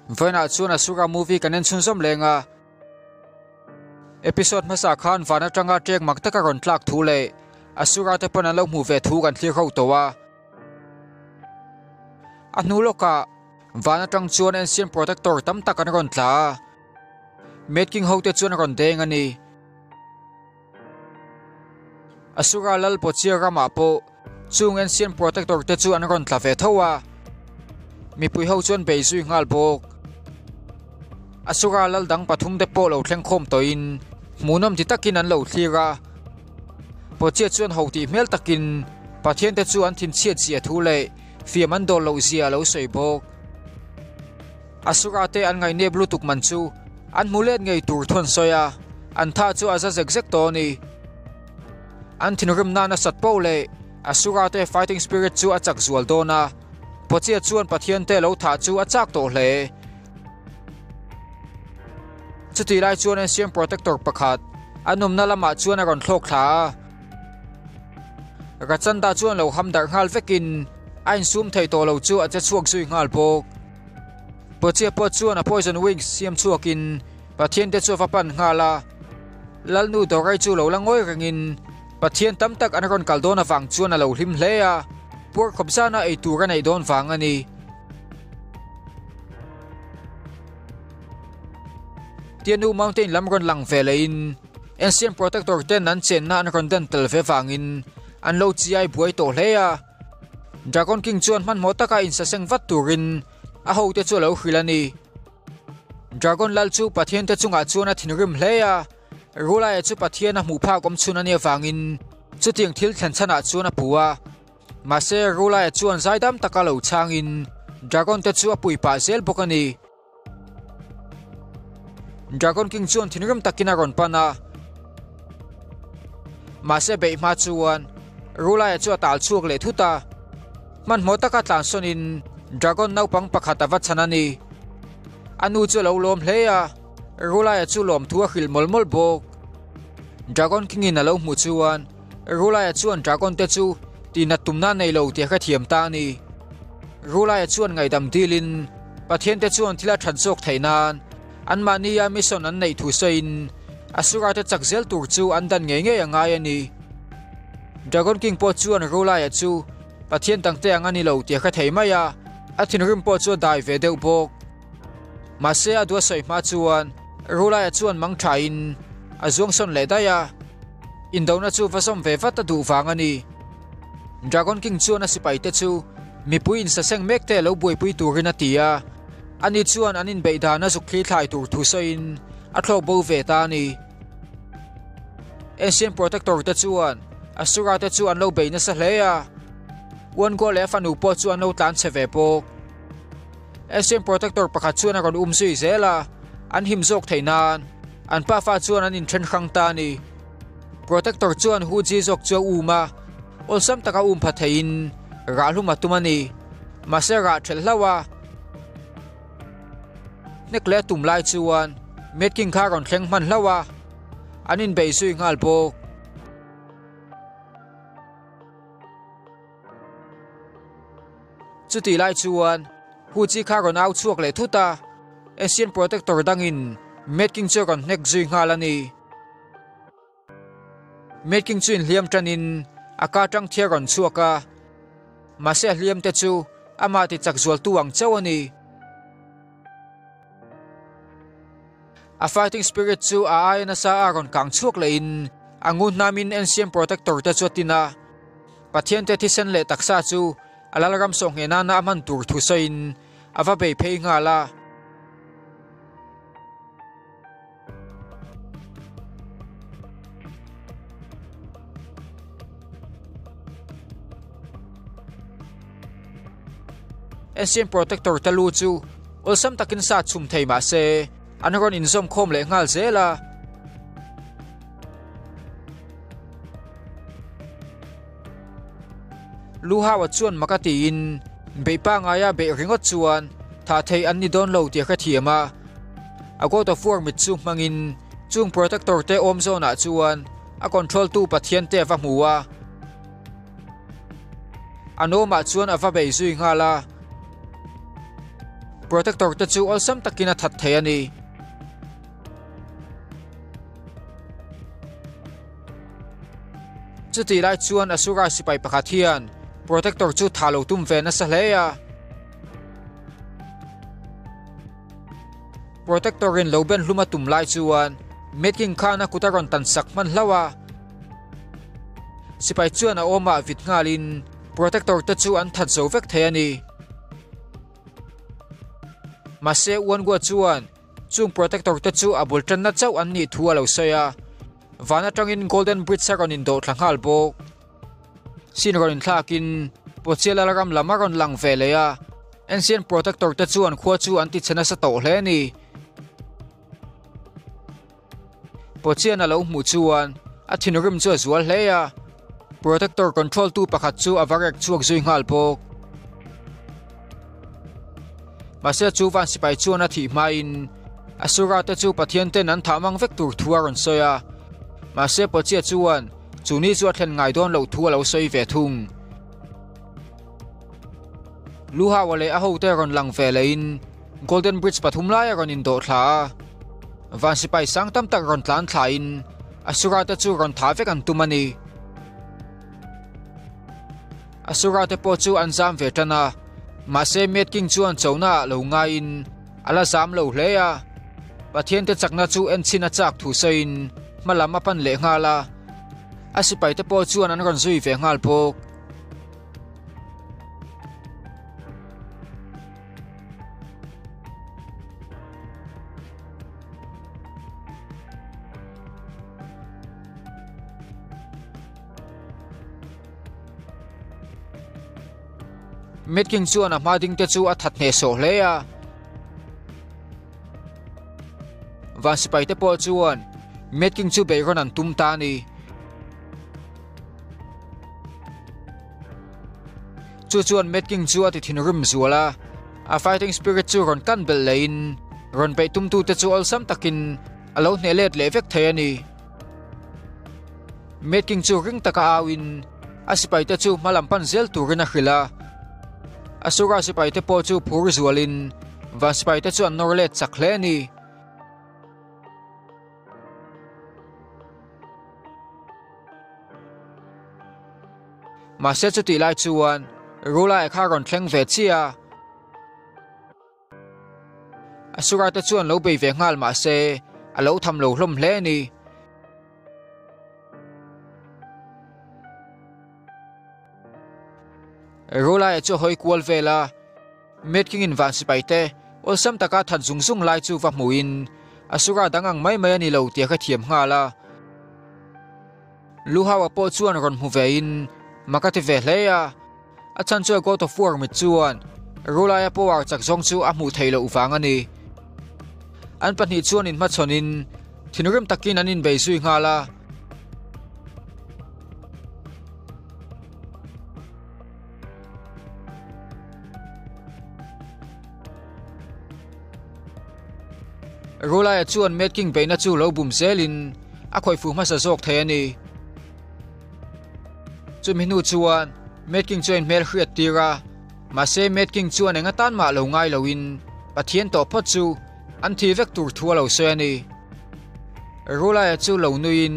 Vawiinah chuan Asura movie kan en chhunzawm leng a. Episode hmasa khan van atanga ṭek mak taka rawn tlak thu leh Asura te pawn an lo hmuh ve thu kan thlir ho tawh a. A hnu lawkah van atang chuan Ancient Protector tam tak an rawn tla a. Mad King ho te chuan a rawn deng a ni. Asura lal Pochia ramah pawh chung Ancient Protector te chu an rawn tla ve tho a, mipui ho chuan bei zui nghal bawk. Asura lal dang pathum te pawh lo thleng khawm tawhin hmuhnawm ti takin an lo thlir a. Pochia chuan ho tih hmel takin Pathian te chu an thinchhiat zia thu leh fiam an dawl loh zia a lo sawi bawk. Asura te an ngaihnep lutuk man chu an hmu let ngei tur thu an sawi a, an tha chu a za zek zek tawh a ni. An thinrim nana sat poh leh Asura te fighting spirit chu a chak zual dawn a, Pochia chuan Pathian te lo thah chu a chak tawh hle. Chutih lai chuan Ancient Protector pakhat an awmna lamah chuan a rawn thlawk thla a. Rachanda chuan lo ham darh nghal vekin a insum thei tawh lo chu a che chhuak zui nghal bawk. Pochia pawh chuan a poison wings siam chhuakin Pathian te chu a va pan nghal a. Lalnu Dorai chu lo la ngawi rengin Pathian tam tak an rawn kal dawn avang chuan a lo hlim hle a, puar khawp zana ei tur a neih dawn vang a ni. Tianu Mountain lam rawn lang ve lehin Ancient Protector ten an chenna an rawn den tel ve vangin an lo chiai buai tawh hle a. Dragon King chuan hmanhmawh taka insaseng vat turin a hote chu a lo hrilh a ni. Dragon Lal chu Pathian te chungah chuan a thinrim hle a, Rulaia chu Pathian a hmuh phak awm chhun a nih avangin chutiang thil thlen chhanah chuan a pu a. Mahse, Rulaia chuan zaidam taka lo chhangin Dragon te chu a pui pah zel bawk a ni. Dragon King chuan thinrim takin a rawn pan a. Mahse beih hma chuan Rulaia chu a tal chhuak leh thut a. Hmanhmawh taka tlansawnin Dragon naupang pakhat a va chhan a ni. A nu chu a lo lawm hle a, Rulaia chu lawmthu a hrilh mawlh mawlh bawk. Dragon King in a lo hmuh chuan Rulaia chuan Dragon te chu tihnat tumna a nei lo tih a hrethiam ta a ni. Rulaia chuan ngaihdam dilin Pathian te chuan thil a that zawk theih nan anmahnia mission an neih thu sawiin Asura te chak zel tur chu an dan ngei ngei a ngai a ni. Dragon King pawh chuan Rulaia chu Pathian dangte ang a ni lo tih a hre thei mai a, a thinrim pawh chu a dai ve deuh bawk. Mahse a duh a sawi hma chuan Rulaia chuan mang thain a zuang sawn leh daih a, indona chu va zawm ve vat a duh vang a ni. Dragon King chuan a sipaite chu mipui insaseng mek te lo buaipui turin a ti a, ani chuan an inbeih dan a zuk thli thlai tur thu sawiin a thlawk bo ve ta a ni. Ancient Protector te chuan Asura te chu an lo bei nasa hle a, Uango leh a fanu pawh chu an lo tlan chhe ve bawk. Ancient Protector pakhat chuan a rawn um zui zel a, an him zawk theih nan an pafa chuan an inthen hrang ta a ni. Protector chuan Hu Ji zawk chu a um a, awlsam taka um pha theihin rah hlum a tum a ni. Mahse rah ṭhelh hlauh a, hnek leh a tum lai chuan Mad King kha a rawn thleng hman hlauh a, an inbeih zui nghal bawk. Chutih lai chuan Hu Chi kha rawn au chhuak leh thut a, Ancient Protector dangin Mad King chu a rawn hnek zui nghal a ni. Mad King chu inhliam tanin a ka tang thi a rawn chhuak a, mahse a hliam te chu amah ti chak zualtu ang chauh a ni. A fighting spirit chu a aia nasa a rawn kang chhuak lehin a ngun hnamin Ancient Protector te chu a tin a. Pathian te thisen leh taksa chu a lalram sawhngheh nana a hman tur thu sawiin a va bei phei nghal a. Ancient Protector te lu chu awlsam takin sa chhum thei mah se an rawn inzawm khawm leh nghal zel a. Luhaua chuan mak a tiin beih pangaia beih ringawt chuan thah theih an ni dawn lo tih a hrethiam a. A God of War mit chu hmangin chung protector te awm zawnah chuan a control tu Pathian te a va hmu a. A nawmah chuan a va bei zui nghal a. Protector te chu awlsam takin a that thei a ni. Chutih lai chuan Asura sipai pakhat hian Protector chu tha lo tum ve nasa hle a. Protector in lo ben hlum a tum lai chuan Mad King khan a kut a rawn tan sak hman hlauh a. Sipai chuan a awmah vit nghalin Protector te chu an that zo vek thei a ni. Mahse Uangua chuan chung Protector te chu a bul tanna chauh an nih thu a lo sawi a. Van atangin Golden Bridge a rawn indawh thla nghal bawk. Sin rawn inthlakin Pochela ram lam a rawn lang ve leh a, Ancient Protector te chuan khua chu an ti chhe nasa tawh hle a ni. Pochian a lo hmuh chuan a thinrim chu a zual hle a, Protector control tu pakhat chu a va rek chhuak zui nghal bawk. Mahse chu van sipai chuan a thih hmain Asura te chu Pathian ten an thah mang vek tur thu a rawn sawi a, mahse Pochia chuan chu ni chu a thlen ngai dawn loh thu a lo sawi ve thung. Luhawa leh a hote rawn lang ve lehin Golden Bridge pathum lai a rawn indawh thla a, van sipai sang tam tak rawn tlan thlain Asura te chu rawn thah vek an tum a ni. Asura te pawh chu an zam ve tan a, mahse Mad King chuan chona ah lo ngaiin a la zam lo hle a, Pathian te chakna chu enchhin a chak thu sawiin hma lam a pan leh nghal a, a sipai te pawh chuan an rawn zui ve nghal bawk. Mad King chuan a hma ding te chu a that hnehsawh hle a. Van sipai te pawh chuan Mad King chu beihrawn an tum ta a ni. Chu chuan Mad King chu a ti thinrim zual a, a fighting spirit chu rawn kan belh lehin rawn beih tumtute chu awlsam takin a lo hneh let leh vek thei a ni. Mad King chu ring taka auin a sipaite chu hma lam pan zel turin a hrilh a. Asura sipaite pawh chu phur zualin van sipaite chu an nawr let chak hle a ni. Mahse chutih lai chuan Rulai kha a rawn thleng ve chiah a. Asura te chuan lo bei ve nghal mahse a lo tham lo hlawm hle a ni. Rulaia chu a hawi kual vel a, Mad King in van sipai te awlsam taka that zung zung lai chu va hmuhin Asura dang ang mai mai a ni lo tih a hrethiam nghal a. Luhaua pawh chuan rawn hmu vein mak a ti ve hle a. A chhan chu a God of War mit chuan Rulaia power chak zawng chu a hmuh theih loh vang a ni. An pahnih chuan inhmachhawnin thinrim takin an inbei zui nghal a. Rulaia chuan Mad King beihna chu lo bum zelin a khawih fuh hmasa zawk thei a ni. Chumi hnu chuan Mad King chuan hmel hriat tir a, mahse Mad King chuan eng atan mah lo ngai loin Pathian tawh phawt chu an thi vek tur thu a lo sawi a ni. Rulaia chu lo nuiin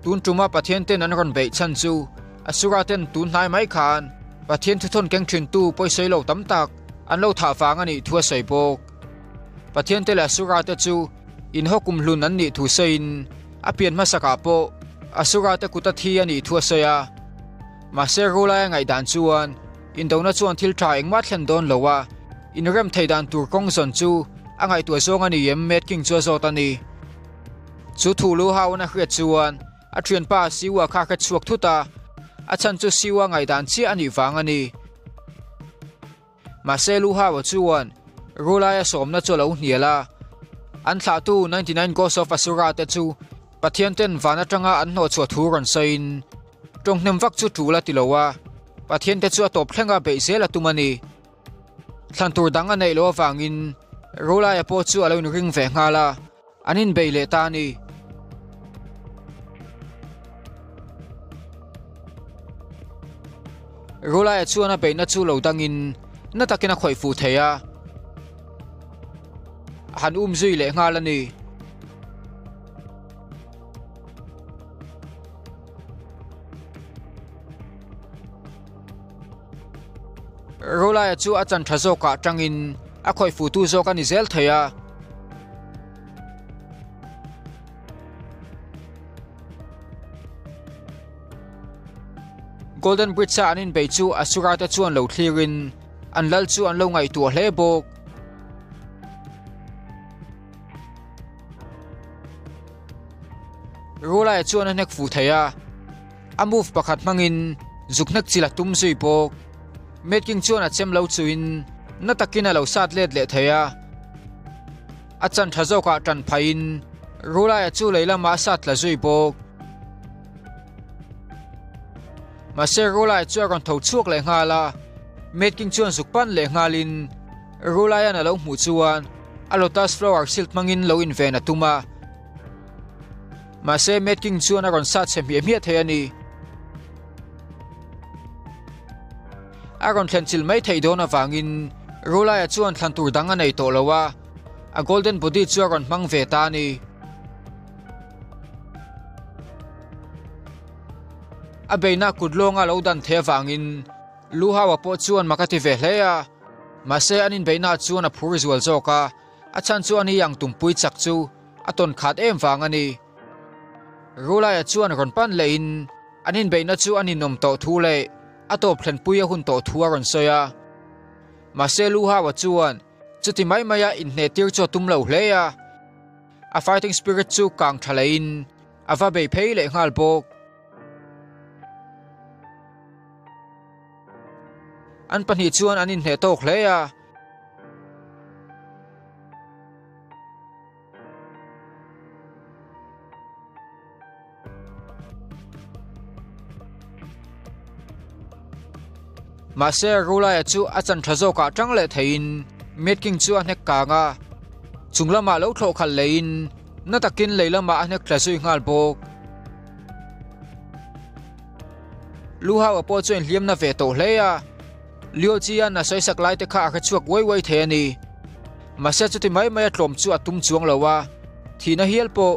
tun tuma Pathian ten an rawn beih chhan chu Asura ten tun hnai mai khan Pathian thuthawn keng thintu pawisawi lo tam tak an lo thah vang a nih thu a sawi bawk. Pathian te leh Asura te chu inhaw kumhlun an nih thu sawiin A pian hmasakah pawh Asura te kut a thi a nih thu a sawi a. Mahse Rulaia ngaihdan chuan indona chuan thil tha engmah thlen dawn lo a, inrem thei dan tur kawng zawn chu a ngaihtuah zawng a ni em Mad King chu a zawt a ni. Chu thu lu hauin a hriat chuan a thianpa Siwa kha a hre chhuak thut a, a chhan chu Siwa ngaihdan chiah a nih vang a ni. Mahse Luhawa chuan Rulaia sawmna chu a lo hnial a, an thlahtu 99 Ghosts of Asura te chu Pathian ten van atanga an hnawhchhuah thu rawn sawiin tawnghnem vak chu tul a ti lo a, Pathian te chu a tawp thlenga beih zel a tum a ni. Thlan tur dang a neih loh avangin Rulaia pawh chu a lo inring ve nghal a. An inbei leh ta a ni. Rulaia chuan a beihna chu lo dangin na takin a khawih fuh thei a. a han um zui leh nghal a ni. Rulaia chu a chan tha zawkah tangin a khawih fuhtu zawk a ni zel thei a. Golden Bridge-a an inbei chu Asura te chuan lo thlirin an lal chu an lo ngaihtuah hle bawk. Rulaia chuan a hnek fuh thei a, a move pakhat hmangin zuk hnek chil a tum zui bawk. Mad King chuan a chem lo chuin na takin a lo sat let leh thei a. A chan tha zawkah tan phaiin Rulaia chu lei lamah a sat tla zui bawk. Mahse Rulaia chu a rawn tho chhuak leh nghal a, Mad King chuan zuk pan leh nghalin Rulaia'n a lo hmuh chuan a lotus flower silk hmangin lo inven a tum a. Mahse Mad King chuan a rawn sat chhe hmiah hmiah thei a ni. A rawn thlen chilh mai theih dawn avangin Rulaia chuan thlan tur dang a nei tawh lo a, a golden body chu a rawn hmang ve ta a ni. A beina kut lawnga lo dan theih avangin Luhaua pawh chuan mak a ti ve hle a, mahse an inbeihna chuan a phur zual zawk a, a chhan chu ani ang tumpui chak chu a tawn khat em vang a ni. Rulaia chuan rawn pan lehin an inbeihna chu a ninawm tawh thu leh a tawp thlenpui a hun tawh thu a rawn sawi a. Mahse Luhaua chuan chuti mai maia inhnehtir chu a tum lo hle a, a fighting spirit chu kang tha lehin a va bei phei leh nghal bawk. An pahnih chuan an inhneh tawk hle a. Mahse Rulaia chu a chan tha zawkah tang leh theiin Mad King chu a hnek kang a, chung lamah lo thlawh khalh lehin na takin lei lamah a hnek tla zui nghal bawk. Luhaua pawh chuan hliam na ve tawh hle a, Liu Jian a sawisak lai te kha a hre chhuak uai uai thei a ni. Mahse chuti mai mai a tlawm chu a tum chuang lo a, thihna hial pawh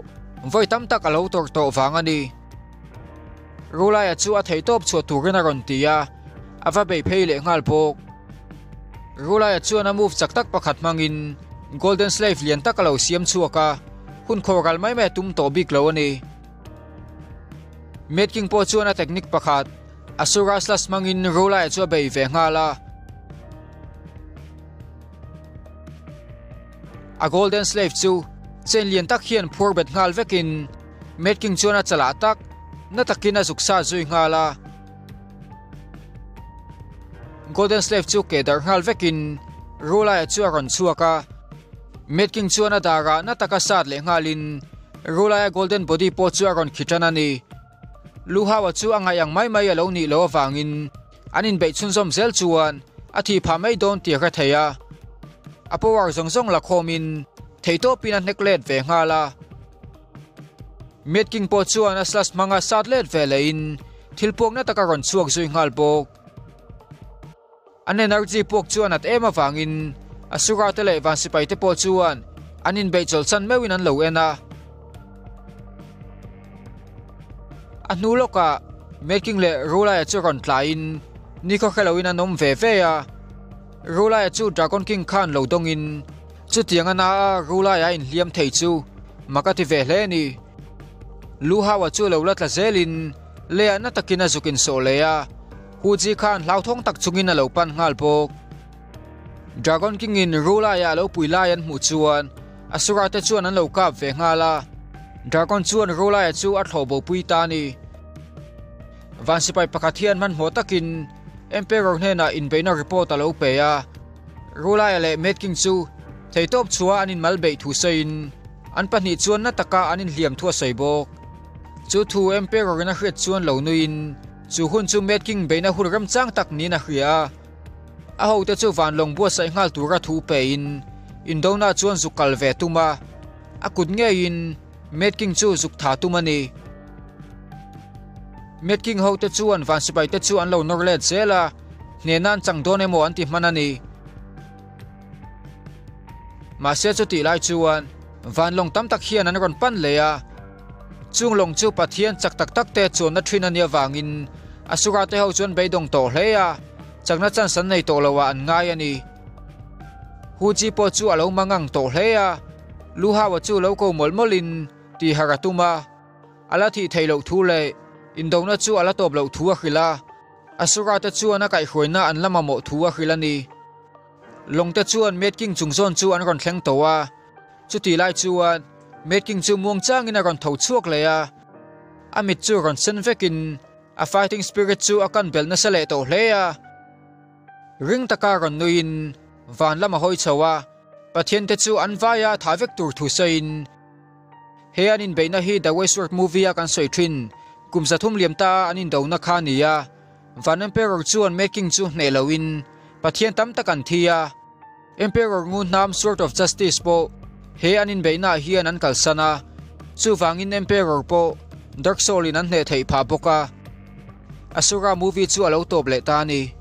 vawi tam tak a lo tawrh tawh vang a ni. Rulaia chu a theihtawp chhuah turin a rawn ti a, a va bei phei leh nghal bawk. Rulaia chuan a move chak tak pakhat hmangin Golden Slave lian tak a lo siam chhuak a, hun khawr ral mai mai a tum tawh bik lo a ni. Mad King pawh chuan a technique pakhat Asura Slash hmangin Rulaia chu a bei ve nghal a. A Golden Slave chu chain lian tak hian phur bet nghal vekin Mad King chuan a chalah tak na takin a zuk sa zui nghal a. Golden Slave chu keh darh nghal vekin Rulaia chu a rawn chhuak a. Mad King chuan a darah na taka sat leh nghalin Rulaia Golden Body pawh chu a rawn khi tan a ni. Luhaua chu a ngaih ang mai mai a lo nih loh avangin an inbeih chhunzawm zel chuan a thih phah mai dawn tih a hre thei a. A power zawng zawng la khawmin theihtawpin a hnek let ve nghal a. Mad King pawh chuan a slash hmanga sat let ve lehin thil puakna tak a rawn chhuak zui nghal bawk. An energy puak chu a nat em avangin Asura te leh Van sipai te pawh chuan an inbeih chawlhsan meuhin an lo en a. A hnu lawkah Mad King leh Rulaia chu rawn tlaiin nikhaw hre loin an awm ve ve a. Rulaia chu Dragon King khan lo dawngin chutiang a na a Rulaia a inhliam thei chu mak a ti ve hle a ni. Lu Haua chu lo la tla zelin leiah na takin a zuk insawh leh a. Hu Ji khan hlauthawng tak chungin a lo pan nghal bawk. Dragon King in Rulaia a lo pui lai an hmuh chuan Asura te chuan an lo kap ve nghal a. Dragon chuan Rulaia chu a thlawh bo pui ta a ni. Van sipai pakhat hian hmanhmawh takin Emperor hnenah inbeihna report a lo pe a. Rulaia leh Mad King chu theitawp chhuah an inmal beih thu sawiin an pahnih chuan na taka an inhliam thu a sawi bawk. Chu thu Emperor in a hriat chuan lo nuiin Chu hun chu Mad King beihna hun remchang tak niin a hria a. A hote chu vanlawng buatsaih nghal tura thu pein Indona chuan zuk kal ve tum a, a kut ngeiin Mad King chu zuk tha tum a ni. Mad King hote chuan van sipaite chu an lo nawr let zel a, hnehna an chang dawn emaw an ti hman a ni. Mahse chutih lai chuan van lawng tam tak hian an rawn pan leh a. Chung lawng chu Pathian chak tak tak te chuanna thin a nih avangin Asura te ho chuan beidawng tawh hle a, chakna chance an nei tawh lo ah an ngai a ni. Huji pawh chu a lo mangang tawh hle a, Lu Hao-a chu lo ko mawlh mawlhin tihharh a tum a. A la thih theih loh thu leh indona chu a la tawp loh thu a hrilh a, Asura te chuan a kaihhruaina an la mamawh thu a hrilh a ni. Lawng te chuan Mad King chung zawn chu an rawn thleng tawh a, chutih lai chuan Mad King chu muang changin a rawn tho chhuak leh a, a mit chu rawn sen vekin a fighting spirit chu a kan belh nasa leh tawh hle a. Ring taka rawn nuiin van lam a hawi chho a, Pathian te chu an vaia tha vek tur thu sawiin, He an inbeihna hi The Westworld movie a kan sawi thin, kum 300 liam ta a an indona kha a ni a. Van Emperor chuan Mad King chu hneh loin Pathian tam tak an thi a. Emperor ngu hnam Sword of Justice pawh he an inbeihna ah hian an kalsan a, chuvangin Emperor pawh Dark Soul in an hneh theih phah bawk a. Asura movie chu a lo tawp leh ta a ni.